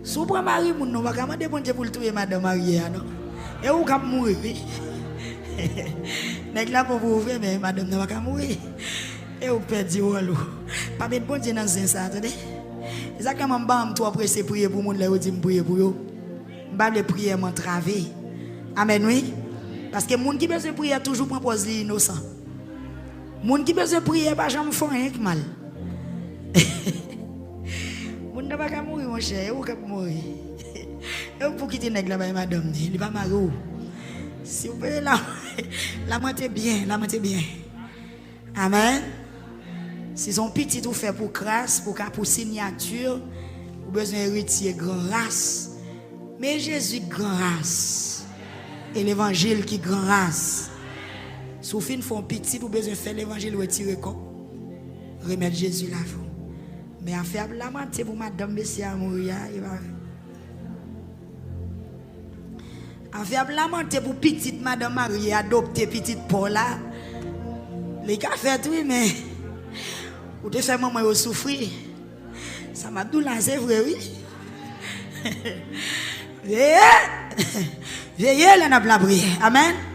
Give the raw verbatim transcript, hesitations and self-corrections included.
Si w pran mari moun nan, w pa ka mande Bondye pou l touye madanm marye a, non. E ou k ap mouri, wi. Nèg la bon pou ou vre, men madanm nan pa ka mouri. E ou k pèdi wòl ou. Pa met Bondye nan zen sa, tande. Egzakteman, m pa janm twò prese priye pou moun lè yo di m priye pou yo. M pa vle priyè m antrave. Amèn, wi. Paske moun ki bezwen priyè toujou pran pòz li inosan. Moun ki bezwen priyè pa janm fè anyen k mal. Moun nan pa ka mouri, monchè, e ou k ap mouri. E ou pou kite nèg la bay madanm ni, li pa mare w. Si w peye la, lamante byen, lamante byen. Amèn. Si se yon pitit ou fè pou kras, pou ka, pou siyati, ou bezwen eritye gran ras. Men Jezi k gran ras. E levanjil ki gran ras. Si w fin fè yon pitit, ou bezwen fè levanjil retire kò w. Remèt Jezi lavi w. Men afè ap lamante pou madanm mesye a mouri a, e pa vre. Afè ap lamante pou pitit madanm marye adopte pitit pa w la. Li ka fèt wi, men ou te fè manman yo soufri. Sa m ap di w la, se vre wi. Veye! Veye lè n ap lapriyè. Amèn.